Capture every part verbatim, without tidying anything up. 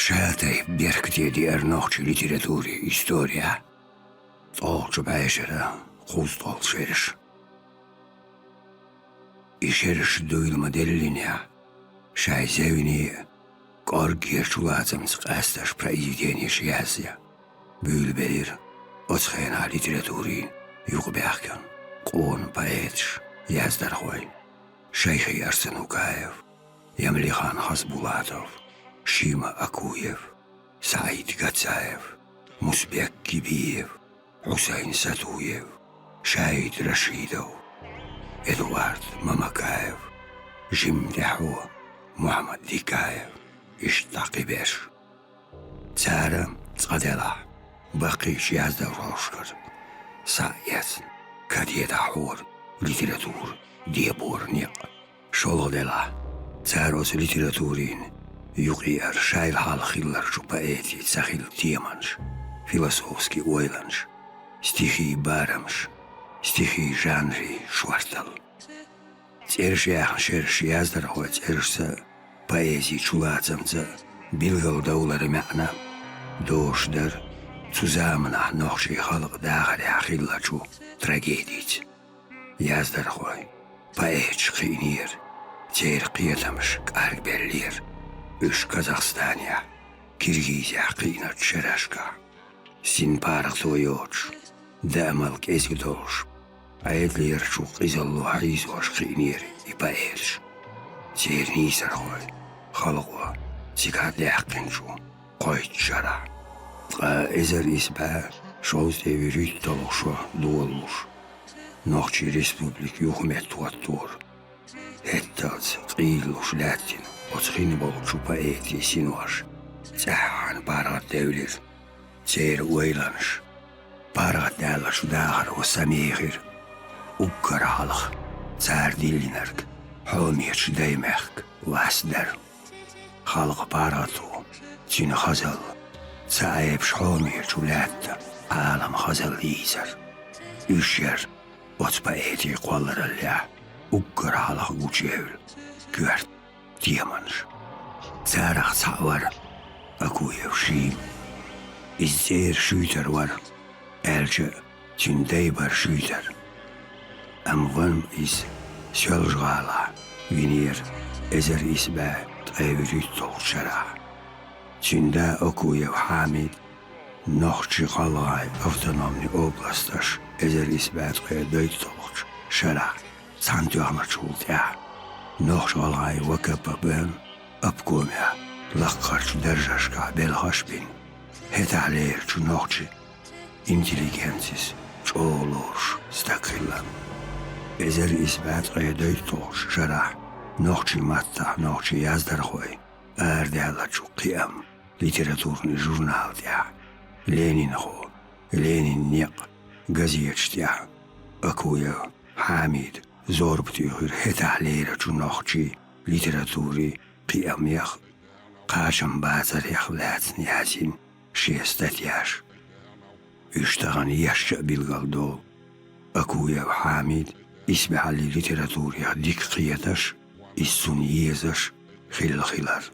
Ша тайпа беркате деара нохчийн литературин исторехь ткъолгӀачу бӀешеран кхузткъалгӀа шераш. И шераш дуйла ма-деллинехь, шайн зевне а, кӀорггера чулацамца къаьсташ произведенеш язъян, буьйлабелира оцу хенахь литературин юкъабаьхкина къона поэташ, яздархой: Шайхи Арсанукаев, Ямлихан Хасбулатов, Шима Акуев, СаӀид Гацаев, Мусбек Кибиев, Хьусайн Сатуев, Шаид Рашидов, Эдуард Мамакаев, жимма тӀаьхьо Мухьаммад Дикаев, иштта кхиберш. Цара цкъа делахь, баккхийчу яздархошкара схьа а эцна, кадетахь хьора литература дебора некъ. ШолгӀа делахь, цара оцу литературин юкъа-юкъара шайл хьалха хилларчу поэтийн ца хилла теманаш, философский ойланаш, стихийн барамаш, стихийн жанрийн шорталла. ЦӀераш яьхна шераш яздархойн цӀерашца а, поэзин чулацамца а билгалдовларан маьӀна дозуш дара цу заманахь нохчийн халкъан дахарехь хиллачу трагедица. Яздархой поэташ кхиънера, церан кхетамаш кӀаргбеллера уьш Казахстанехь, Киргизехь кхиъначу шерашкахь. Син паргӀато йоцуш, даамал кӀезиг долуш, Ӏедалерчу къизалло хьийзош кхиънера и поэташ, церан нийсархой, халкъо цигахь даьккхинчу кхойтта шарахь. Ткъа эзар исс бӀе шовзткъе вуьрхӀитталгӀа шо долалуш, Нохчийн Республика юхаметтахӀоттора хӀетталц къийлалуш лаьттина оцу хин болчу поэтийн синош цӀеххьана паргӀатдевлира. Церан ойланаш паргӀатдаьллачу дахаро самехира. Уггар хьалха цара диллинарг хьоме Даймехкан вас дара. Халкъан паргӀато, цуьнан хазалла, ца Ӏебаш хьоме чу лаьтта Ӏаламан хазалла йийзара. Уьш яра оцу поэтийн кхоллараллехь уггар хьалха гучуевлла коьрта теманаш. Царах цхьаъ вара Акуев Шима. Иза цӀера шуьйтар вара, аьлча а, цуьнан дай бара шуьйтар. Амма ван иза Соьлжа-ГӀалахь винера эзар исс бӀе ткъе вуьрхӀитталгӀачу шарахь. Цуьнан да Акуев Хьамид нохчийн-гӀалгӀайн автономни областаш эзар исс бӀе ткъе дейтталгӀачу шарахь цхьаьнатоьхначул тӀаьхьа Нохч-ГӀалгӀайн В К П Б-н обкомехь лакхарчу даржашкахь белхаш а бина, хӀетахьлерачу нохчийн интеллигенцис чӀогӀа лоруш стаг хилла. Эзар исс бӀе ткъе дейтталгӀачу шарахь нохчийн маттахь нохчийн яздархой арадаьллачу кхиаман литературни журнала тӀехь, «Ленинхо», «Ленин некъ» газеташ тӀехь Акуев Хьамида зорба туьйхира хӀетахьлерачу нохчийн литературин кхиамех, кхачаман бацарех лаьцна язйина шен статьяш. Уьш тахана ешча а билгалдолу, Акуев Хьамида исбаьхьаллин литературех дика кхеташ, иза цунна езаш хилла хилар.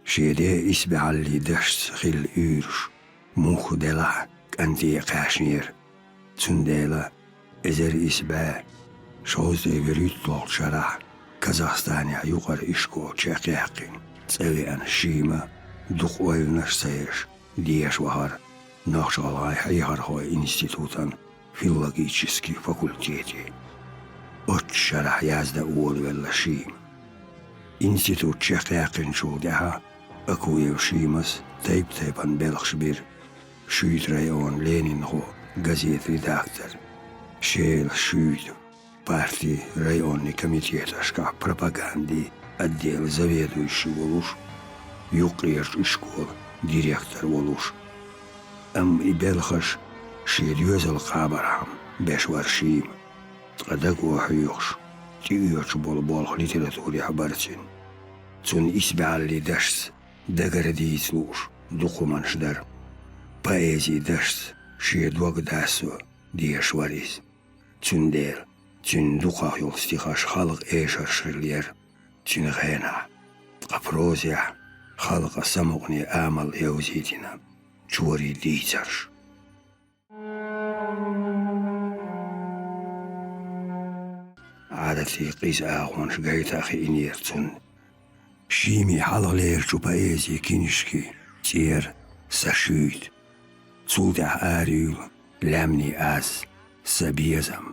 Шен ден исбаьхьаллин дашца хилла уьйраш муха делахь а кӀанте а кхаьчнера. Цундела эзар исс бӀе шовзткъе вуьрхӀитталгӀачу шарахь Казахстанехь юкъара ишкол чекхъяьккхина цӀа веана Шима, дукха ойланаш а ца еш, деша вахара Нохч-ГӀалгӀайн хьехархойн институтан филологически факультете. Оццу шарахь яздан волавелла Шима. Институт чекхъяьккхинчул тӀаьхьа Акуев Шимас тайп-тайпана белхаш бира: Шуьйтан районан «Ленинхо» газетан редактор, Шелан Шуьйта, партин районный комитеташкахь пропагандин отделан заведующий волуш, юккъерачу ишколан директор волуш. Амма и белхаш шен доьзал кхабархьама беш вара Шима, ткъа дага хьоьхуш, тӀеоьцуш болу болх литературехь бара цуьнан. Цунна исбаьхьаллин дашца дагара дийца лууш дукха хӀуманаш дара. Поэзин дашца шен дог дассо дезаш вара иза. Цундела Цуьнан дукхах йолу стихаш халкъан эшарш хилла яра цуьнан хенахь. Ткъа прозехь халкъан самукъане амал йовзийтина, чорий дийцарш. Ӏадатийн къиза агӀонаш гайта а хиънера цунна. Шимин хьалхалерачу поэзин киншкин цӀе яра «Сан шуьйта». Цул тӀаьхьа араюьйлу «Лаьмнийн аз», «Сан безам»,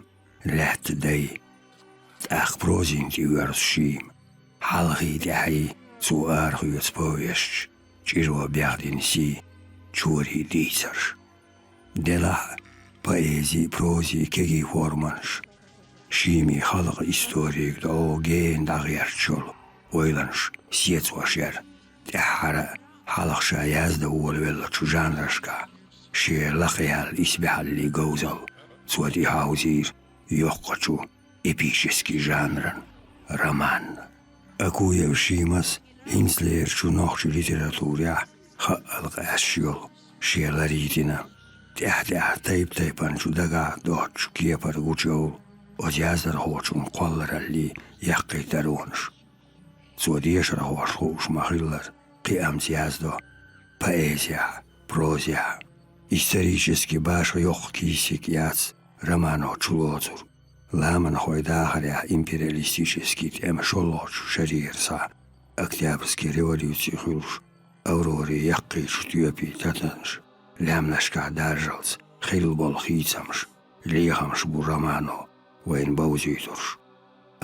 «Лаьтта дай». ТӀаккха прозина тӀе воьрзу Шима. Хьалхий тӀаьхьий цо арахоьцу повесташ, чӀиро бехдина сий, чорий дийцарш. Делахь а поэзин, прозин кегий форманаш, Шимин халкъан историг дӀо гена дӀагӀерташ йолу ойланаш сецош яра. ТӀаьххьара а хьалха ша яздан волавеллачу жанрашкахь шен лакхаяьлла исбаьхьаллин говзалла цо тӀехьовзийра йоккхачу эпически жанран романна. Акуев Шимас хӀинцалерачу нохчийн литературехь хаъал къаьсташ йолу шен лар йитина, тӀаьхь-тӀаьхьа тайп-тайпанчу дагахь доцучу кепара гучуйовлу оцу яздархочун кхоллараллин яккхий таронаш. Цо дешархошна хууш ма-хиллара, кхиамца яздо поэзехь а, прозехь а. Исторически башха йоккха кийсик яц романо чулоцург. Ламанхойн дахарехь империалистически тӀеман шолгӀачу шарера схьа, Октябрьский революци хуьлуш, Аврорин яккхийчу тоьпийн татанаш, лаьмнашкахь даржалц хилла болу хийцамаш, лехамаш бу романо вайна бовзуьйтурш.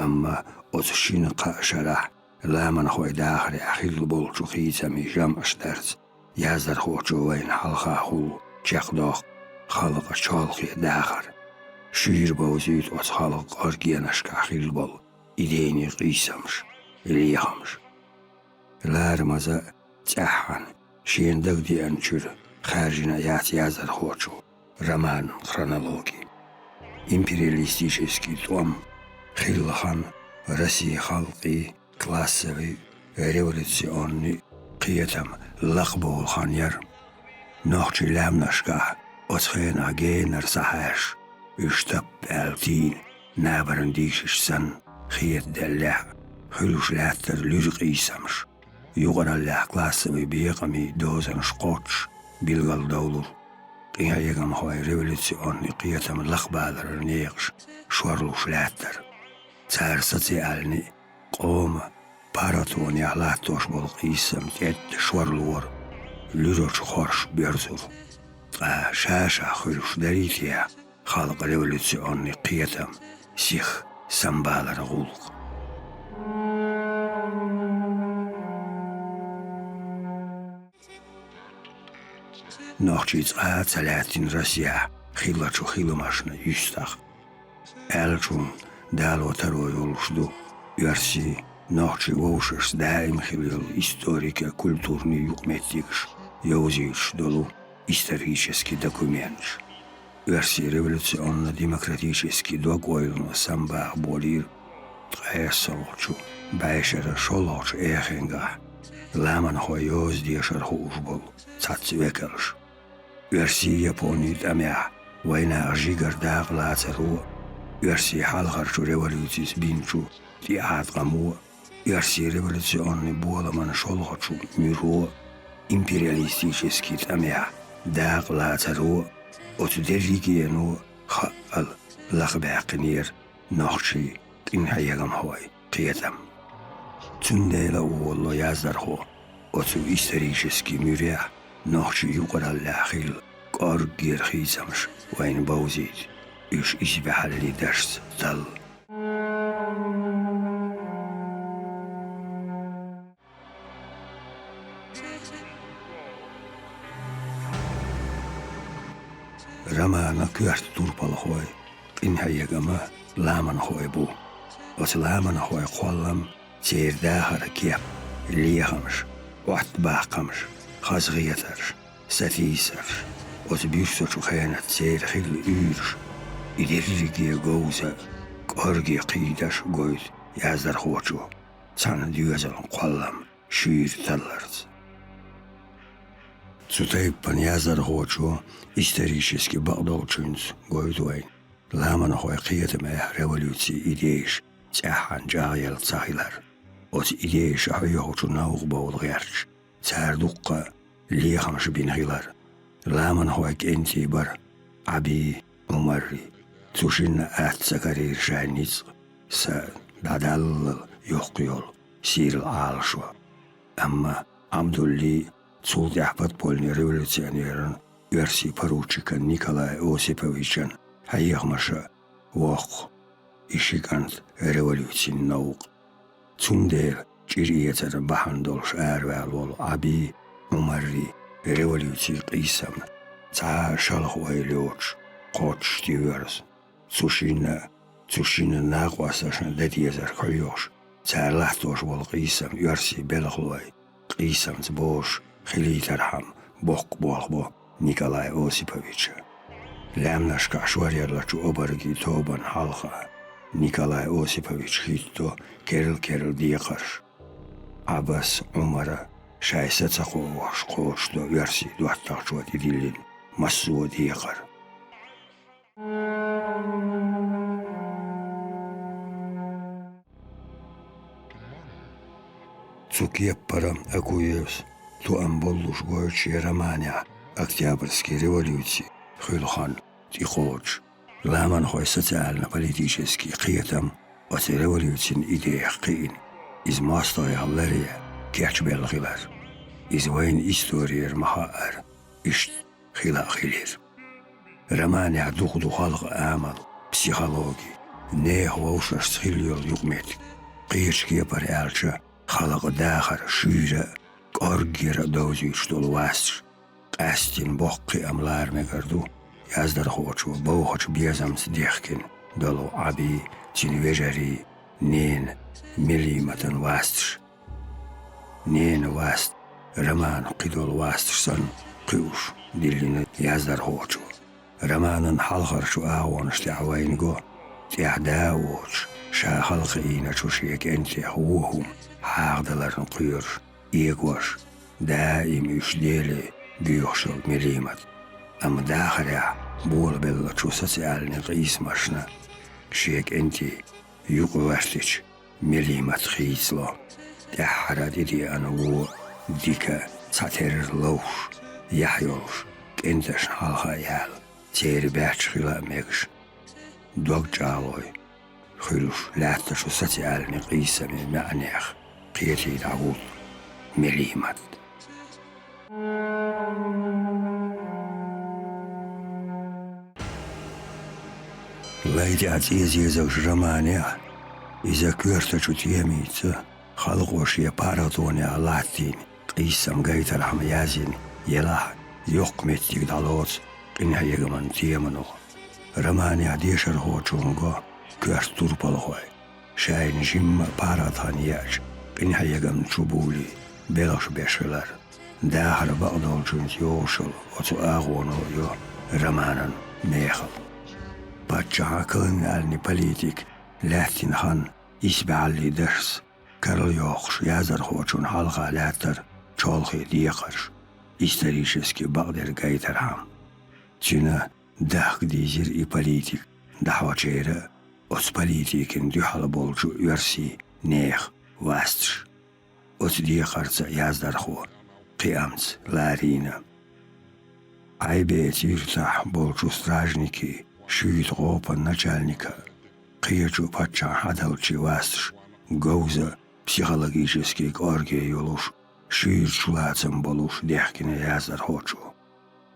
Амма оцу шина-кхаа шарахь Ламанхойн дахарехь хилла болчу хийцамийн жамӀаш дарца, яздархочо вайна хьалхахула чекхдоккху халкъан чолхе дахар. Шуьйра бовзуьйту оцу халкъан кӀоргенашкахь хилла болу идейни къийсамаш, лехамаш. Ларамаза а, цӀеххьана, шена дагадеанчуьра хаьржина а яц яздархочо романан хронологи. Империалистически тӀом, хилла хан, Россин халкъан классовый, революционный кхетам лакхабовлу хан яра. Нохчийн лаьмнашкахь оцу хенахь генара схьахьаьжча, уьш тап аьлла тийна, набарна дийшича санна, хетаделлехь а, хуьлуш лаьттара луьра къийсамаш. Юкъараллехь классовый бекъамийн дозанаш кхоччуш билгалдовлура. Къинхьегамхойн революционный кхетам лакхабаларан некъаш шорлуш лаьттара. Цара социальни, къоман паратонехь латтош болу къийсам тӀедда шорлора, луьрачу хорша боьрзура. Ткъа ша-ша хуьлуш дарий те халкъан революционный кхетам сиха самбаларан гӀуллакх? Нохчий цкъа а ца лаьттина Россехь хиллачу хиламашна юьстахь. Аьллачунна дало таро йолуш ду оьрсийн, нохчийн вовшашца даим хилла йолу историко-культурный юкъаметтигаш йовзуьйтуш долу исторически документаш. Оьрсийн революционно-демократически дог-ойлано самбаха болийра ткъе шолгӀачу бӀешеран шолгӀачу эхингахь Ламанхойн йоза дешар хууш болу цхьацца векалш. Оьрсийн-Японийн тӀамехь вайнаха жигара дакъалацаро а, оьрсийн хьалхарчу революцис бинчу тӀеӀаткъамо а, оьрсийн революционный боламан шолгӀачу муьро а, империалистически тӀамехь дакъалацаро а, оцу дерригено а хаъал лакхабаьккхинера нохчийн, къинхьегамхойн кхетам. Цундела а волало яздархо оцу исторически муьрехь нохчийн юкъараллехь хилла кӀорггера хийцамаш вайна бовзийта, уьш исбаьхьаллин дашца талла. Романан коьрта турпалхой къинхьегам а, ламанхой бу. Оцу ламанхойн кхоллам, церан дахаран кеп, лехамаш, Ӏоттабаккхамаш, хазахетарш, сатийсарш, оцу буьрсачу хенахь церан хилла уьйраш, и дерриге говза а, кӀорге кхийдаш а гойту яздархочо цхьана доьзалан кхоллам шуьйра талларца. Цу тайпана яздархочо исторически бакъдолчуьнца гойту вайна ламанхойн кхетамехь революцин идейш цӀеххьана чӀагӀъелла ца хилар. Оцу идейша хьоьхучу новкъа бовла гӀерташ, цара дуккха лехамаш бина хилар. Ламанхойн кӀентий бара Ӏаби, Ӏумарри. Цу шинна атта ца карийра шайн ницкъ, са дӀадаллал йоккха йолу сирла Ӏалашо. Амма Ӏабдуллин, цул тӀаьхьа подпольный революционеран, оьрсийн поручикан Николай Осиповичан хьехамаша воккху и ши кӀант революцин новкъа. Цундела чӀир эцаран бахьана долуш араваьлла волу Ӏаби, Ӏумарри революцин къийсамна цхьа а шалха ойла йоцуш кхоччуш тӀеоьрзу. Цу шинна, цу шинна накъосташна дан дезарг хьоьхуш, цара латтош волу къийсам оьрсийн белхалойн къийсамца бозуш хилийтархьама боккха болх бо Николай Осиповичан. Лаьмнашкахь шоръяьллачу обаргийн тобанна хьалха Николай Осиповича хӀитто керла-керла декхарш. Ӏабас, Ӏумара шайн са ца кхоош кхочушдо оьрсийн доттагӀчо тӀедиллина массо а декхар. Цу кеппара Акуевс тоам боллуш гойту шен романехь Октябрьский революци хуьлу хан тӀекхочуш. Ламанхойн социально-политический кхетам оцу революцин идеях кхиъна, иза мостагӀех ларъян кечбелла хилар. Иза вайна историяра ма хаьара, иштта хила а хилира. Романехь дукха ду халкъан амал, психологи, нехан вовшашца хилла йолу юкъаметтиг, кхечу кепара аьлча, халкъан дахар шуьйра а, кӀорггера а довзуьйтуш долу васташ. Къаьсттина боккха кхиам лара мегар ду яздархочо бовхачу безамца дехкина долу Ӏаби, цуьнан вежарий, ненан Мелиматан васташ. Ненан васт романан кхидолу васташ санна кхуьуш диллина яздархочо. Романан хьалхарчу агӀонаш тӀехь вайна го, тӀехь да а воцуш, ша халкъе йийначу шен кӀентех вон хӀума хьахадаларна кхоьруш, эгош, даим уьш Деле буьйхуш йолу Мелимат. Амма дахарехь болабеллачу социальный къийсамашна шен кӀентий юкъагӀоьртича, Мелимат хийцало. ТӀаьххьара тӀедеана вон дика, цхьатерра ловш, яхь йолуш, кӀенташна хьалха а яьлла, церан баьчча хила а мегаш, дог чӀагӀлой хуьлуш лаьттачу социальный къийсамийн маьӀнех кхетий дӀагӀутту Мелимат. Лай тӀехь цӀе зезагӀчу романехь иза коьртачу темица, халкъо шен паргӀатонехь латтийна къийсам гайтархьама язйина елахь, йоккха меттиг дӀалоцу къинхьегаман темано. Романехь дешархочунна го коьрта турпалхой, шайна жимма а паргӀатхан еача, къинхьегамна чу буьйлий белхаш беш хилар. Дахар бакъдолчуьнца йогӀуш йолу оцу агӀоно йо романан мехала. Паччахьан колониальный политика лаьттина хан исбаьхьаллин дашца карла йоккхуш, яздархочунна хьалха лаьттара чолхе декхарш, исторически бакъдерг гайтархьама. Цуьнан дахка дийзира и политика дӀахьочеран а, оцу политикина дуьхьал болчу оьрсийн нехан васташ. Оцу декхарца яздархо кхиамца ларийна. Ӏайбеца юьртахь болчу стражникийн шуьйта гӀопан начальника, кхечу паччахьан хьадалчийн васташ говза, психологически кӀорге йолуш, шуьйра чулацам болуш дехкина яздархочо.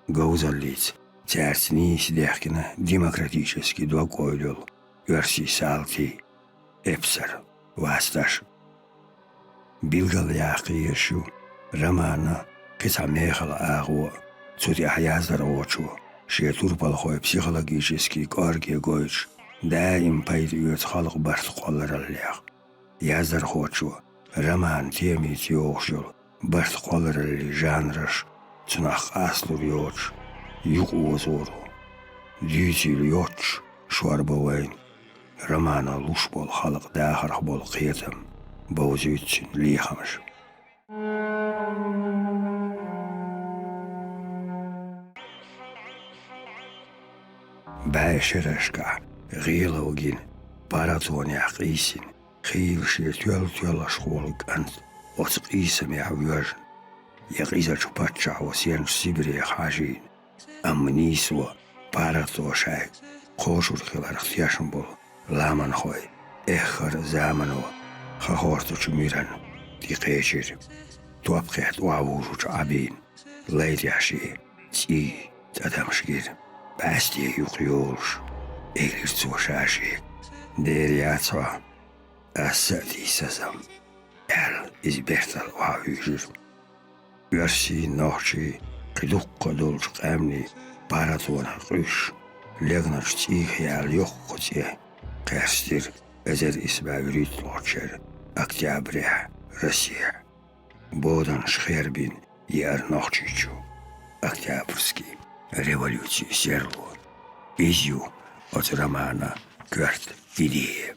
Говзаллица цаьрца нийса дехкина демократически дог-ойла йолу оьрсийн салтий, эпсар васташ. Билгалъяккха езаш ю романан кхин цхьа мехала агӀо а, цу тӀехь яздархочо шен турпалхойн психологически кӀорге гойтуш, даим пайда оьцу халкъан барт кхоллараллех. Яздархочо романан темица йогӀуш йолу барт кхоллараллин жанраш, цунах къасталур йоцуш юкъаозоро, дуьйцийла йоццуш шорбо вайна романо луш болу халкъан дахарх болу кхетам, бовзуьйту цуьнан лехамаш. БӀе шерашкахь гӀело гина, паратонехь къийсина, хийла шен тоьлла-тоьллашхо волу кӀант оцу къийсамехь воьжна, я къизачу паччахьо сенчу Сибрех хьажийна. Амма нийсо парато шайга кхочур хиларх тешна болу ламанхой эххар а замано хахортучу миран тӀекхечира. Топхех тӀохьавужучу Ӏабийна лайтехь шен цӀий тӀадамаш гира. «БӀаьсте юкъ йолуш», — элира цо ша-шега. «Дера яц хьо, ас а тийсазам», — аьлла, иза бертал охьавуьйжира. Оьрсийн, нохчийн, кхин дуккха а долчу къаьмнийн паратонах къуьйсуш, легначу цӀийх яьлла йоккха цӀе кхерстира эзар исс бӀе вуьрхӀитталгӀачу шеран октябрехь Россехь. Боданаш хербина еара Нохчийчу Октябрьский революцин серло. Иза ю оцу романан коьрта идея.